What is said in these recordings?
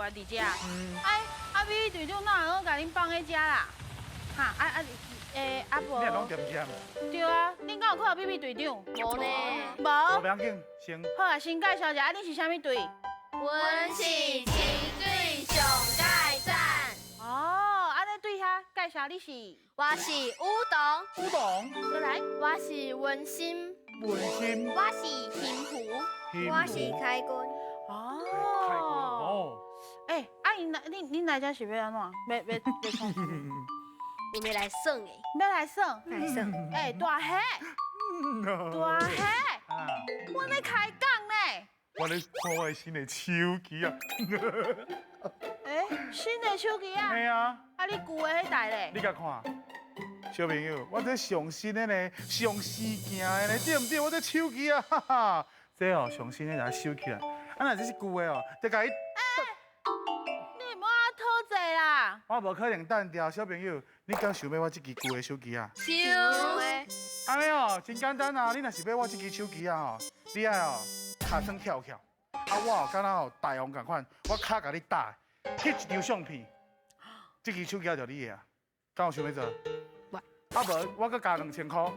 员伫遮。哎，啊美美队长哪会拢共恁放喺遮啦？哈，啊啊，欸，啊无。你也拢踮遮？對啊，恁敢有看到美美隊長？無呢。無。無要緊，先。好啊，先介紹一下，啊，你是啥物隊？阮是清水上蓋讚。哦，按呢對遐介紹你是？我是舞動。舞動。過來。我是溫馨。溫馨。我是幸福。我是開軍。哦。開軍哦。欸，啊𪜶來，恁來遮是欲按怎？欲創啥？我們來耍的。欲來耍？來耍。欸，大俠。大俠。我咧開講呢。我咧看我的新的手機啊。欸，新的手機啊？嘿啊。啊，你舊的彼台咧？你共看，小朋友，我這上新的呢，上時行的呢，對毋對？我這手機啊，哈哈，這哦上新的來收起來，啊，若這是舊的哦，就共伊。欸，你莫討債啦！我無可能擲掉，小朋友，你敢想欲我這支舊的手機啊？想。按呢哦，真簡單啊！你若是欲我這支手機啊吼，你愛哦尻川翹翹，啊我哦敢若哦大王仝款，我跤共你打，翕一張相片，這支手機就你的啊。敢有想欲做？啊無，我閣加2000箍。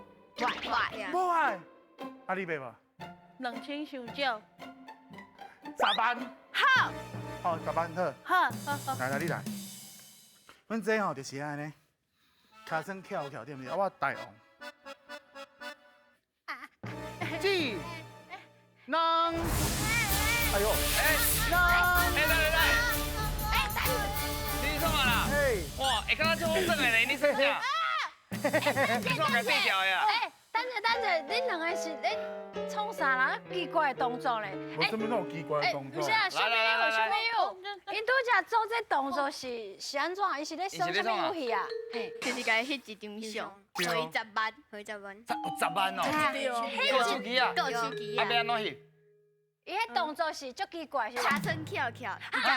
無。無愛。啊你欲無？2000傷少。10萬。好。好，十萬好。好，好好。來來，你來。阮這吼就是按呢，尻川翹翹對毋對？啊我大王。幾、兩，哎呦，欸，兩，欸，來來來，欸，等，你創啥啦？哇，會感覺足好耍的呢，你創啥？你創共對調的啊？欸，等下等下，恁兩个是咧創啥啦？奇怪的動作咧？無啥物那種奇怪的動作。毋是啊，小朋友，小朋友，𪜶拄才做這動作是按怎？伊是咧耍啥物遊戲啊？嘿，就是共伊翕一張相，予伊十萬，予十萬，10萬哦，閣手機啊，閣手機啊，啊欲按怎翕？伊彼動作是足奇怪，是尻川翹翹，伊共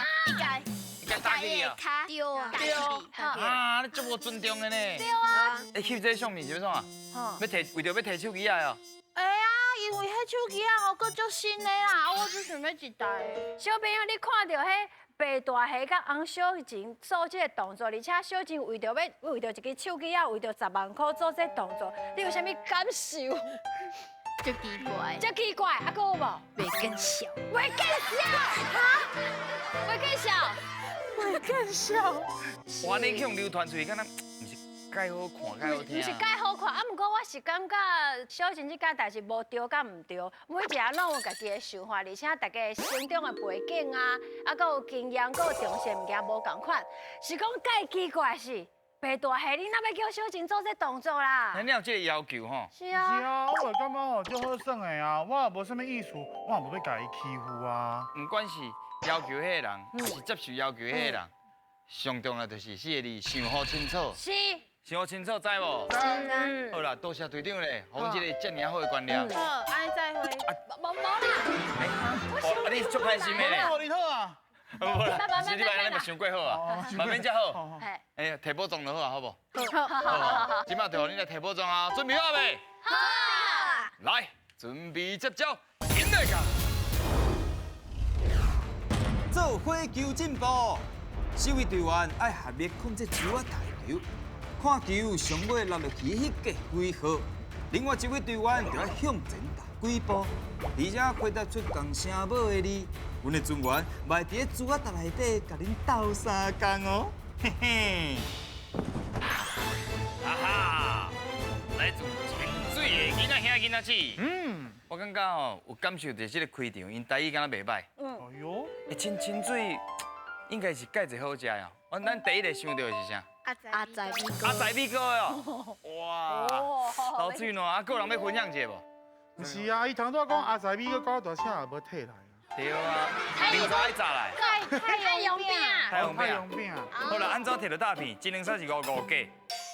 伊共打起啊？對啊，對啊，你足無尊重的呢？對啊。欸，翕這相片是欲創啥？欲提為著欲提手機仔哦。會啊，因為彼手機仔吼閣足新的啦，我只想欲一台。小朋友，你看著彼白大俠佮翁小晴做這個動作，而且小晴為著欲為著一支手機仔，為著10萬箍做這個動作，你有啥物感受？足奇怪，足奇怪，啊，閣有無？袂見笑，袂見笑，哈？袂見笑，袂見笑。哇，你去予流傳出去，敢若毋是蓋好看，蓋好聽。毋是蓋好看，啊，毋過我是感覺小晴這件代誌無對佮毋對，每一個人攏有家己的想法，而且大家的成長的背景啊，啊，閣有經驗，閣有重視的物件無仝款，是講蓋奇怪是。白大俠，你哪欲叫小晴做這動作啦？你有這個要求吼？是啊。是啊，我會感覺吼足好耍的啊，我也無啥物意思，我也無欲共伊欺負啊。毋管是要求彼個人，抑是接受要求彼個人，上重要就是四個字：想好清楚。是。想好清楚，知無？知。好啦，多謝隊長咧，予阮這個遮爾好的觀念。好，按呢再會。無無啦。啊，你足開心的咧。我予你好啊。無啦，是你來你嘛傷過好啊，嘛免遮好。哎，提保狀就好啊，好無？好好好好。這擺就予恁來提保狀啊，準備好未？好。來，準備接招，引來講。做火球進步，四位隊員愛合力控制球仔台球，看球上尾落落去彼個幾號，另外一位隊員就愛向前踏幾步，而且回答出仝聲母的字。阮的船員嘛會佇咧珠仔搭內底共恁鬥相共哦，嘿嘿。哈哈，來自清水的囡仔兄囡仔姊。我感覺吼有感受著這個開場，𪜶台語敢若袂䆀。哎喲，欸，清水應該是蓋濟好食哦。咱第一个想著的是啥？阿仔米糕。阿仔米糕哦。哇，流水瀾啊，閣有人欲分享一下無？毋是啊，伊頭拄仔講阿仔米糕講大聲也無退來啊。對啊，牛仔愛炸來。太陽餅。太陽餅。太陽餅。好啦，按怎提著大片？一兩三是五五格，提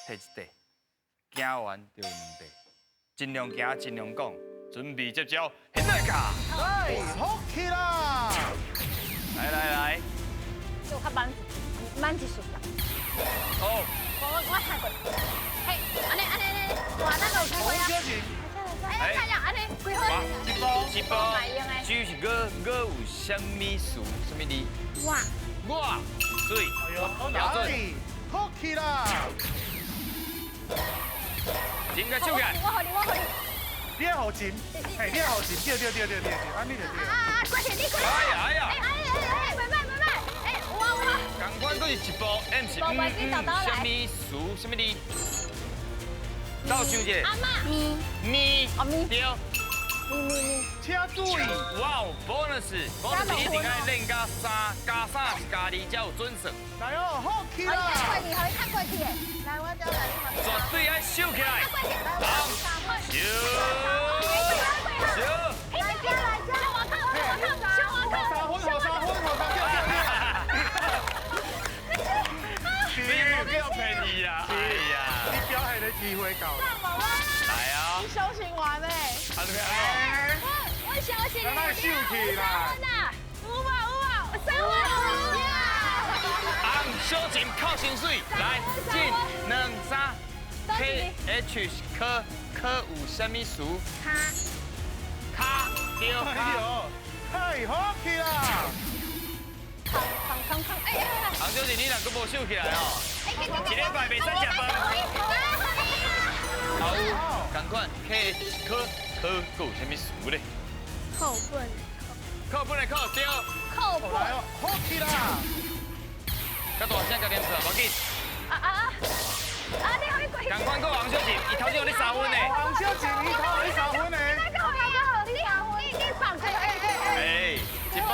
一塊，行完就兩塊，盡量行，盡量講，準備接招，現在卡。來，好起啦！來來來，做較慢，慢一速啦。哦。我睇過。嘿，按呢按呢按呢，哇，咱就有機會啊！哎，太陽，按呢幾分？一步一步，主是閣閣有啥物詞？啥物字？哇。我。我水，标准，好起啦！真个手起来，我予你，我予你。你爱予钱，嘿，你爱予钱，对对对对对对，按呢就对。啊啊，过去你过去。哎呀哎呀！哎哎哎，袂歹袂歹，哎，有啊有啊。仝款阁是一步，M 是嗯，啥物词？啥物字？斗想一下。阿嬷。咪咪。哦咪。对。咪咪咪。请注意。哇哦，bonus，bonus 一定爱练加三，加三是加二才有准算。来哦，好起啦！看过去，予伊看过去。来，我这来。绝对爱收起来。好，收。收。来这来这，我靠，我靠，我靠，三分，三分，三对对对。你不要骗伊啊！哎呀，你表现的机会到了。来啊！你修行完没？啊对啊。我相信你。咱收起啦。有啊有啊，三分。红小钱扣薪水，来进两三 K H 科科有啥物词？卡卡对卡。太好起啦！扛扛扛哎哎！红小姐，你若阁无收起来哦，一礼拜袂使食饭。好，仝款 K H 科科阁有啥物词咧？课本。课本的课对。课本。来哦，好起啦！较大声，共念出来，无紧。啊啊啊！啊，你予伊过去。仝款阁红小姐，伊头先予你三分呢。红小姐，伊头予你三分呢。你你放开！哎，一步。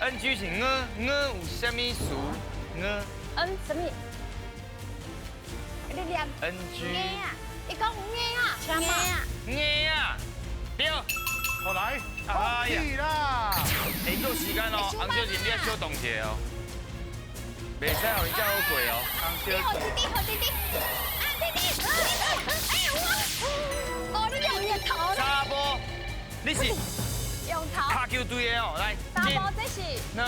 N G 是𠊎，𠊎有啥物词？𠊎。 N 啥物？你念。 N G。𠊎啊！伊讲𠊎啊，𠊎啊。𠊎啊，对。好来，好起啦！哎，够时间哦，红小姐，你要小动一下哦，袂使予伊遮好过哦。红小姐，好弟弟，好弟弟，啊弟弟，哎我，哦你用伊的头。查埔，你是用头。跤球队的哦，来。查埔这是。两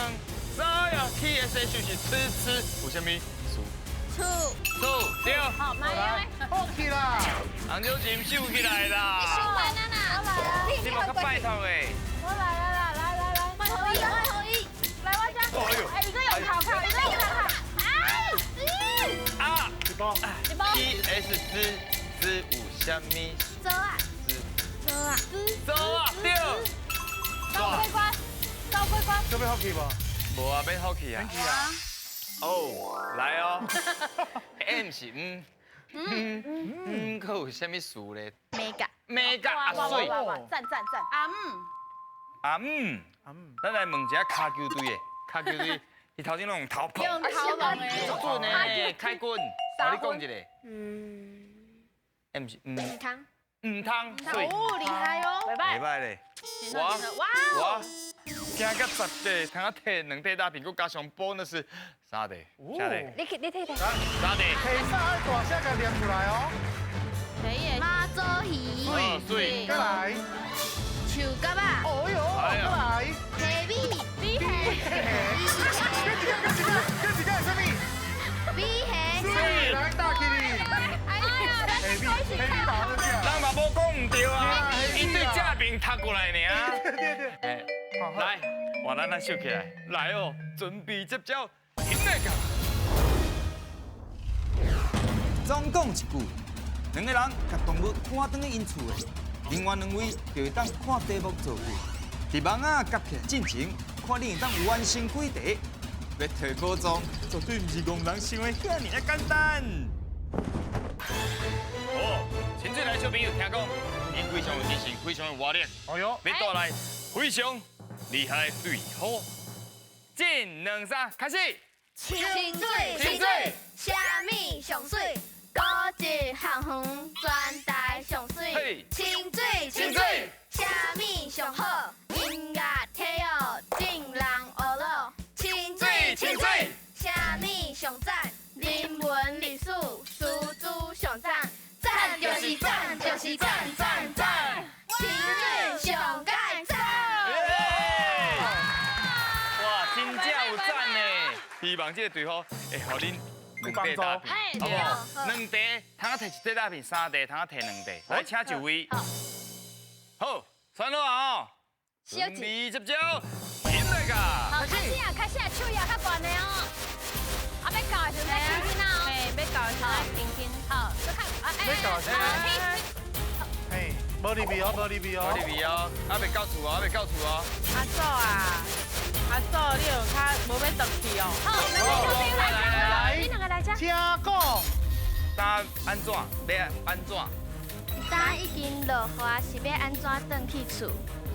三呀，T S H 是吃吃，有啥物？厝。厝对。好，买来。好起啦！红小姐收起来啦。你收完啊啦。你嘛较拜托的。我来了啦，来来来，换予伊，换予伊，来我这。哎，你这用头卡，你这用头卡。哎，啊，一步。一步。 T S 之之有啥物？走啊。走啊。走啊，对。高过关，高过关。这欲福气无？无啊，欲福气啊。哦，来哦。M 是嗯嗯嗯，阁有啥物词咧？美甲。美甲啊媠。赞赞赞。阿姆。阿姆。阿姆。咱来问一下跤球队的，跤球队，伊头前拢用头碰。用头弄的。足准的，开滚。我你讲一个。嗯。 M 是嗯。毋通。毋通。媠。哦，厉害哦。袂歹。袂歹咧。我我行到10块，通啊提2块大饼，阁加上 bonus 3块，啥块？你去，你提提。3块。提啥爱大声共念出来哦。妈祖鱼。媠媠。再来。树角仔。哦哟，再来。虾米。米虾。跟一个，跟一个，跟一个是啥物？米虾。媠，来打起你。哎呀，虾米，虾米包的人嘛无讲毋对啊，伊对正面读过来尔。对对对。哎，来，换咱来收起来，来哦，准备接招，起来个。总讲一句，两个人共动物赶转去𪜶厝的，另外两位就会当看题目造句。伫网仔夹起来进前，看你会当完成几题。欲提宝藏，绝对毋是戆人想的遐尔仔简单。哦，清水来小朋友听讲，𪜶非常有精神，非常有活力。哎哟，欲带来非常厉害的队伍。进两三，开始。清水，清水，啥物上媠？古迹校园全台上媠。清水，清水，啥物上好？音乐体育众人学乐。清水，清水，啥物上赞？人文历史师资上赞。赞就是赞，就是赞赞赞。清水上盖赞。哇，真正有赞呢！希望这个队伍会予恁2块大饼，好不好？2块通提1块大饼，3块通提2块。来，请就位。好，选好啊！哦，准备接招，起来噶！好，开始啊，开始啊，手摇。較懸的哦。啊，欲到的時陣愛輕輕啊哦。嘿，欲到的時陣愛輕輕。好，閣較，欲到的時陣。嘿，無入去哦，無入去哦。無入去哦，還袂到厝哦，還袂到厝哦。阿祖啊，阿祖，你有較無欲轉去哦。好，兩個小朋友來來，你兩個來遮。請講。今按怎？欲按怎？今已經落雨，是欲按怎轉去厝？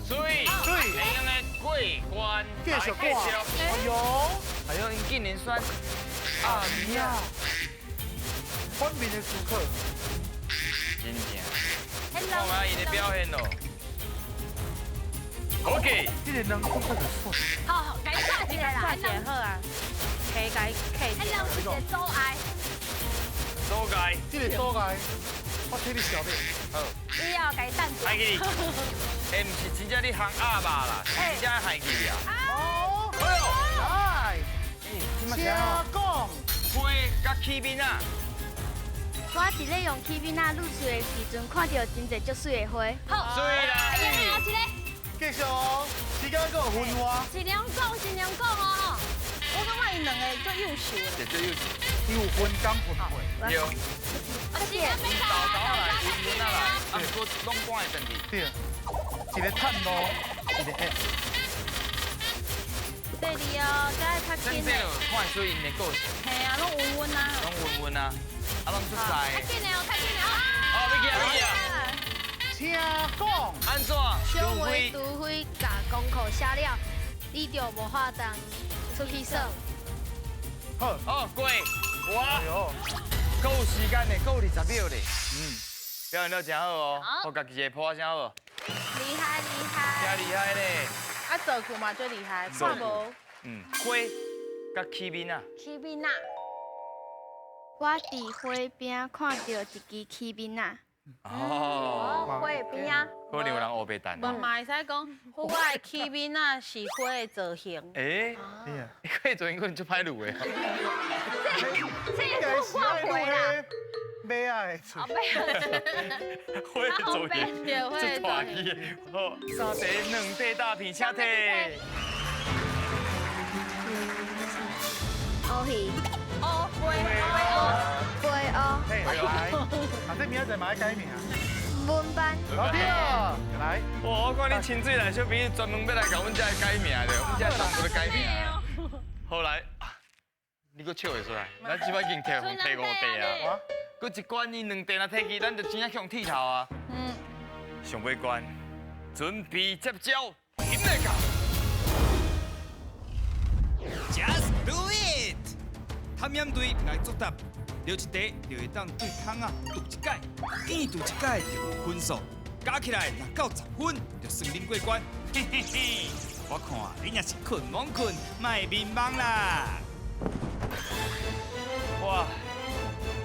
水水，用的過關，繼續過。哎呦，哎呦，𪜶竟然選阿米啊，反面的思考，真正，看下𪜶的表現咯。OK，這個人講較就選。好好，共伊煞一個啦，煞一個好啊，客共伊客。彼兩是一個阻礙。阻礙，這個阻礙，我替你消滅。好，以後共伊等住。害去，欸，毋是真正你烘鴨肉啦，是真正害去啊。哦，哎呦，來，請講，花佮器皿啊。我佇咧用器皿仔滷喙的時陣，看著真濟足媠的花。好，媠啦。哎呀，一個。繼續哦，時間閣有分外。盡量講，盡量講哦。我感覺𪜶兩個足優秀的，足優秀。伊有分工分配。對。啊，是啊，豆豆來，溫溫啊來，啊，毋過攏趕會轉去。對，一個探路，一個 app。對哩哦，這較緊的。看會出𪜶的個性。嘿啊，攏溫溫啊。攏溫溫啊，啊，攏出在。較緊的哦，較緊的哦。哦，欲去啊，欲去啊。請講。按怎？小妹除非共功課寫了，你就無法度出去耍。好。哦，過。哇。閣有時間呢，閣有20秒咧。嗯，表現得真好哦。好，家己一個破聲好無？厲害厲害。真厲害咧。啊，造句嘛最厲害，看無？嗯，花佮器皿啊。器皿啊。我佇花邊看著一支器皿仔。哦，花邊啊。可能有人烏白等。無嘛會使講，我的器皿仔是花的造型。欸，花的造型可能足歹滷的。這這是掛皮啦。馬仔的喙。花的造型，足大支的。好，三块兩塊大片，請提。烏魚。烏飞飞乌。嘿，来，啊，這明仔載嘛愛改名。文班。老弟，來。哇，我看你清水來小朋友專門欲來共阮遮改名的，阮遮動物咧改名。後來，你閣笑會出來？咱這擺已經提提五塊啊，閣一關伊兩塊若提去，咱就真正去予剃頭啊。嗯。上尾關，準備接招，緊來到。 Just do it！探險隊來作答。著一題就會當對窗仔揬一擺，見揬一擺就有分數，加起來若夠10分就算恁過關。嘿嘿嘿，我看恁也是睏罔睏，莫眠夢啦。哇，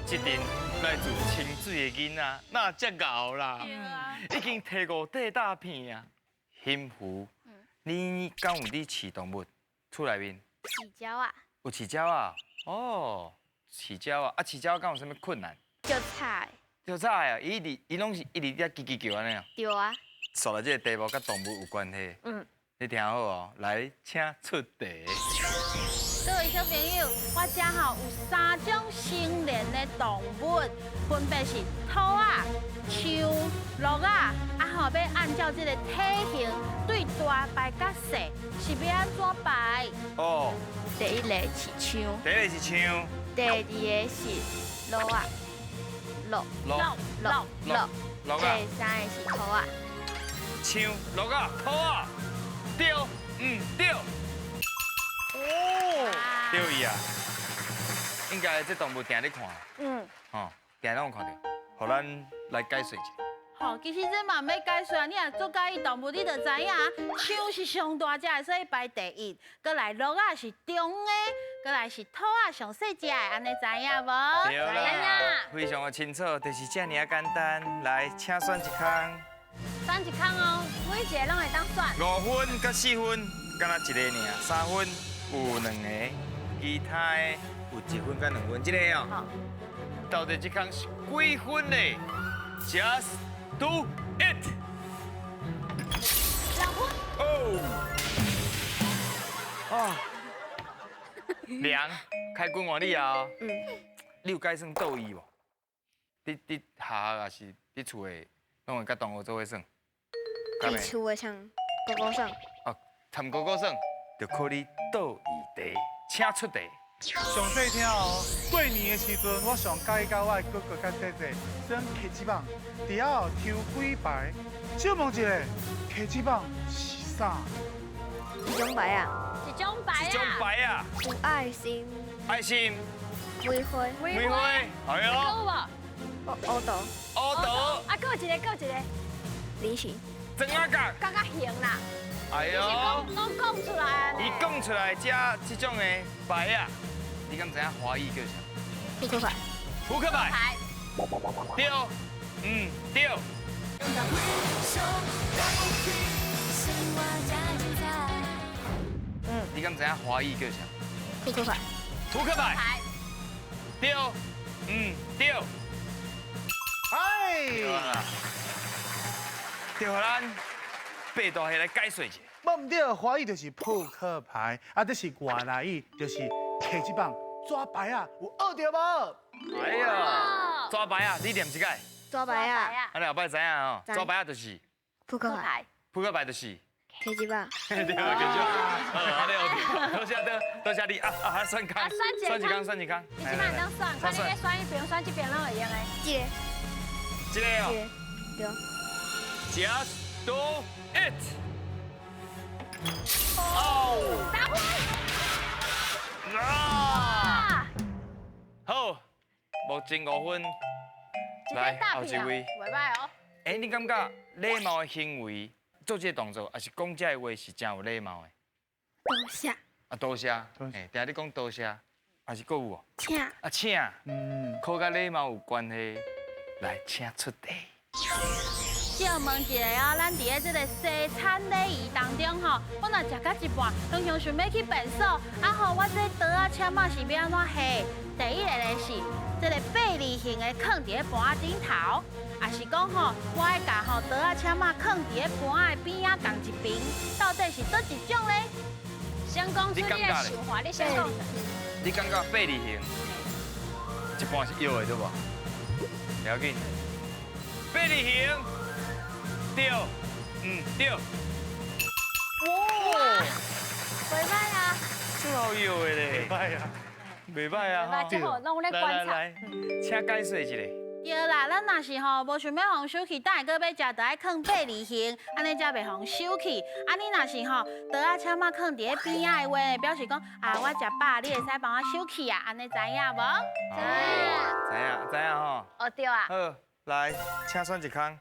這陣來自清水的囡仔，哪遮𠢕啦？已經提5塊大片啊！幸福，你敢有佇飼動物？厝內面？飼鳥仔。有飼鳥仔？哦。飼鳥仔，啊飼鳥仔敢有啥物困難？足吵的。足吵的啊！伊一直，伊攏是一直佇遐吱吱叫按呢哦。對啊。煞來這個題目佮動物有關係。嗯。你聽好哦，來，請出題。各位小朋友，我遮吼有3種成年的動物，分別是兔仔、象、鹿仔，啊吼欲按照這個體型對大排甲細，是欲按怎排？哦。第一個是象。第一個是象。第二個是鹿仔，鹿鹿鹿鹿鹿第三個是兔仔。象、鹿仔、兔仔，對，毋對？哦，對伊啊，應該這動物定咧看，嗯，吼，定攏有看著，予咱來解說一下。吼，其實這嘛毋免解說啊，你若足佮意動物，你就知影，象是上大隻的，所以排第一。閣來鹿仔是中的，閣來是兔仔上細隻的，按呢知影無？對啦，非常的清楚，就是這爾簡單。來，請選一空。選一空哦，每一個攏會當選。5分佮4分，敢若一個爾，3分有2個，其他的有1分佮2分，這個哦。好。到底這空是幾分呢？Just do it。2分。哦。啊。梁，开军换你啊。嗯。你有改算倒伊无？伫学校抑是伫厝的，拢会佮同学做伙耍。伫厝的像哥哥耍。哦，参哥哥耍，就靠你倒伊题，请出题。上细听哦，过年的时阵，我上佮意佮我的哥哥佮姐姐耍磕子棒，伫遐抽几牌。借问一下，磕子棒是啥？一种牌啊。一种牌啊。一种牌啊。有爱心。爱心。梅花。梅花。哎呦。有无？乌桃。乌桃。啊，阁有一个，阁有一个。菱形。庄仔角。感觉型啦。哎呦。拢讲出来。伊讲出来，这这种的牌啊，你敢知影华语叫啥？扑克牌。扑克牌。对。嗯，对。嗯，你敢知影华语叫啥？扑克牌。扑克牌。对。嗯，对。哎。对，咱八大戏来解说一下。无毋对，华语就是扑克牌，啊，这是外来语，就是磕子棒、抓牌啊，有学著无？哎呀，抓牌啊，你念一摆。抓牌啊！啊，你后摆知影吼？抓牌啊，就是扑克牌。扑克牌就是磕子棒。对，继续。好，安尼 OK。多谢多，多谢你啊啊！选空，选一空，选一空。你这摆当选，看你欲选彼边，选这边拢会用的。这个。这个哦。对。 Just do it。哦。三分。啊！好，目前5分。来，后一位。袂歹哦。欸，你感觉礼貌的行为，做这个动作，抑是讲这个话是真有礼貌的？多谢。啊，多谢。欸，定你讲多谢，还是阁有哦？请。啊，请。嗯，可佮礼貌有关系。来，请出题。借问一下啊，咱伫咧这个西餐礼仪当中吼，我若食到一半，常常想欲去便所，啊吼，我这桌仔签仔是欲按怎下？第一个咧是这个八字形的囥伫咧盘仔顶头，抑是讲吼，我爱共吼桌仔签仔囥伫咧盘仔的边仔仝一边，到底是佗一种咧？先讲出你的想法，你先讲。你感觉八字形一半是摇的对无？不要紧，八字形。对，嗯，对。哇，袂歹啊，足好摇的咧，袂歹啊，袂歹啊，吼。这好，拢咧观察。来来来，请解说一下。对啦，咱若是吼无想欲予收去，等下阁欲食，就爱囥八字形，按呢才袂予收去。啊，你若是吼桌仔签仔囥伫咧边仔的话，表示讲啊，我食饱，你会使帮我收去啊，按呢知影无？知影，知影，知影吼。哦，对啊。好，来，请选一空。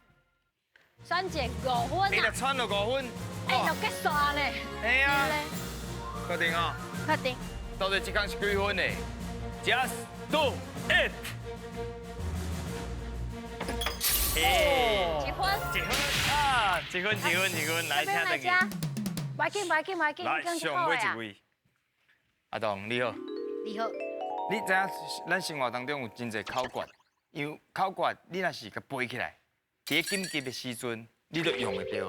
选一5分啊！你若选落5分，哎，就结束咧。哎呀，确定哦。确定。到底这工是几分呢？Just do it。一分。一分啊！一分，一分，一分，来，请转去。袂紧，袂紧，袂紧。来，上尾一位。阿东，你好。你好。你知影咱生活当中有真济口诀，因为口诀你若是共背起来。伫紧急的时阵，你就用会著。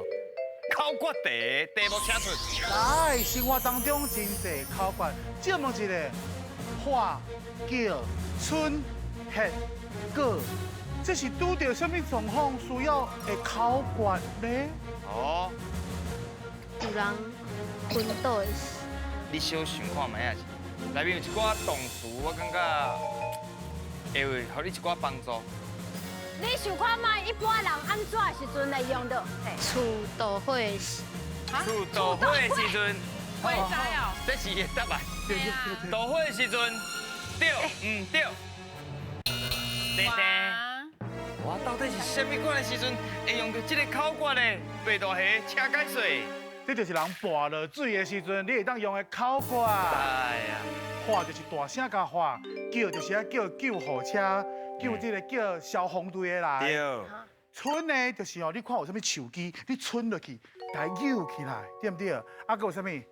口诀题，题目请出。来，生活当中真济口诀，借问一下，喝、叫、春、歇、过，这是拄著啥物状况需要的口诀呢？哦。有人昏倒的时。你小想看觅啊？内面有一寡动词，我感觉会予你一寡帮助。你想看觅一般人按怎时阵会用到？厝著火时。厝著火的时阵。会知哦。这是伊的答案。著火的时阵，对，毋对。叮叮。我到底是啥物款的时阵会用到这个口诀呢？白大虾，请解说。这就是人跋落水的时阵，你会当用的口诀。哎呀，喊就是大声共喊，叫就是爱叫救护车。叫这个叫消防队的来。对。伸呢，就是哦，你看有啥物树枝，你伸落去，共伊扭起来，对毋对？啊，阁有啥物？翕，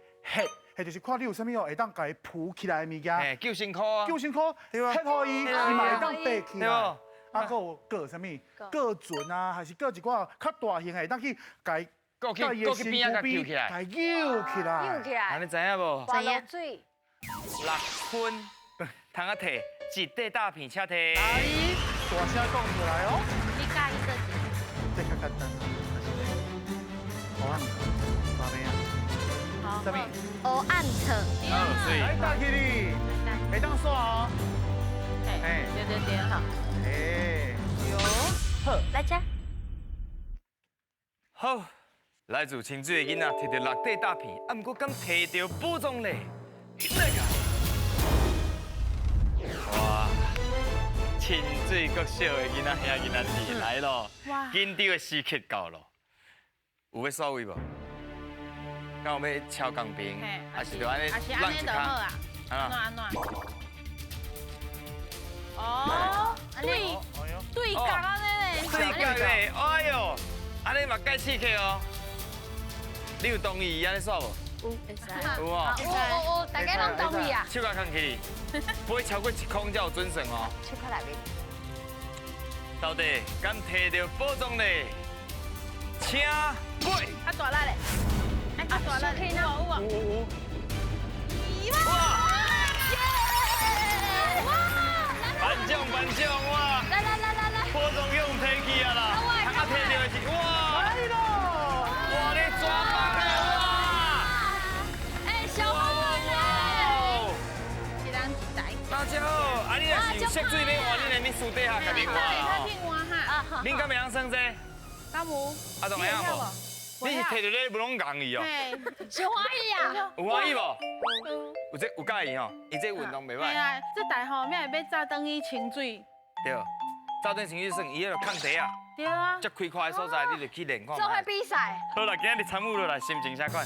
翕就是看你有啥物哦，会当共伊浮起来的物件。嘿，救生箍啊。救生箍，翕予伊，伊嘛会当爬起来。啊，阁有阁啥物？阁船啊，还是阁一寡较大型的，会当去共伊过去过去边仔共救起来。共伊扭起来。扭起来。按呢知影无？知影。水。6分，通啊提一块大片，请提。阿姨，大声讲出来哦。你佮意佗一个？这较简单，还是黑暗啥物啊？啥物？黑暗册。好，水。来，打起你，会当刷哦。哎，对对对，好。哎，哟，好，来吃。好，来自清水的囡仔提著6块大片，啊，毋过敢提著宝藏咧？那个，哇，清水国小的囡仔兄囡仔姊来咯，紧张的时刻到咯，有欲刷位无？敢有欲敲钢兵？还是就按呢？还是按呢就好啊？按怎按怎？哦，对对角按呢咧，对角咧，哎哟，按呢嘛盖刺客哦。你有同意按呢刷无？有，会使。有哦。有有有，大家拢同意啊。手甲空起，不会超过1空才有准算哦。手较内面。到底敢提著宝藏咧？请买。较大力咧，哎，较大力，有无？有。哇！颁奖颁奖哇！来来来来来，宝藏用提去啊啦！刚刚提著的是哇！来咯！哇，你抓包咧哇！哎，小朋友一人一台。大家好，啊你若是有涉水欲换，恁的秘书底下共恁换哦。恁敢会晓耍这？敢有？啊，都会晓无？你是提著咧不拢硬伊哦？是欢喜啊！有欢喜无？有这有佮意吼，伊这运动袂歹。嘿啊，这台吼，咩会欲早转去清水？对，早转清水算伊彼个空地啊。对啊。遮开阔的所在，你就去练看。做伙比赛。好啦，今日参与落来，心情啥款？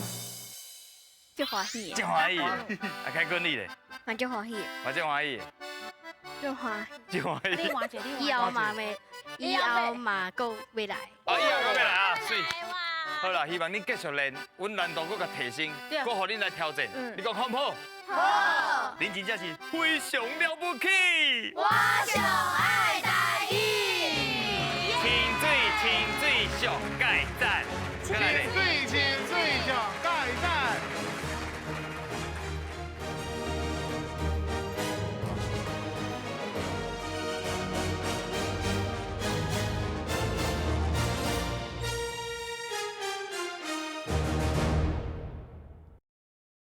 足欢喜。足欢喜。啊，凯君你咧？嘛足欢喜。嘛足欢喜。足欢喜。足欢喜。你换一个，以后嘛欲，以后嘛阁欲来。哦，以后阁欲来啊，媠。好啦，希望恁继续练，阮难度阁共提升，阁予恁来挑战。你讲好毋好？好。恁真正是非常了不起。哇！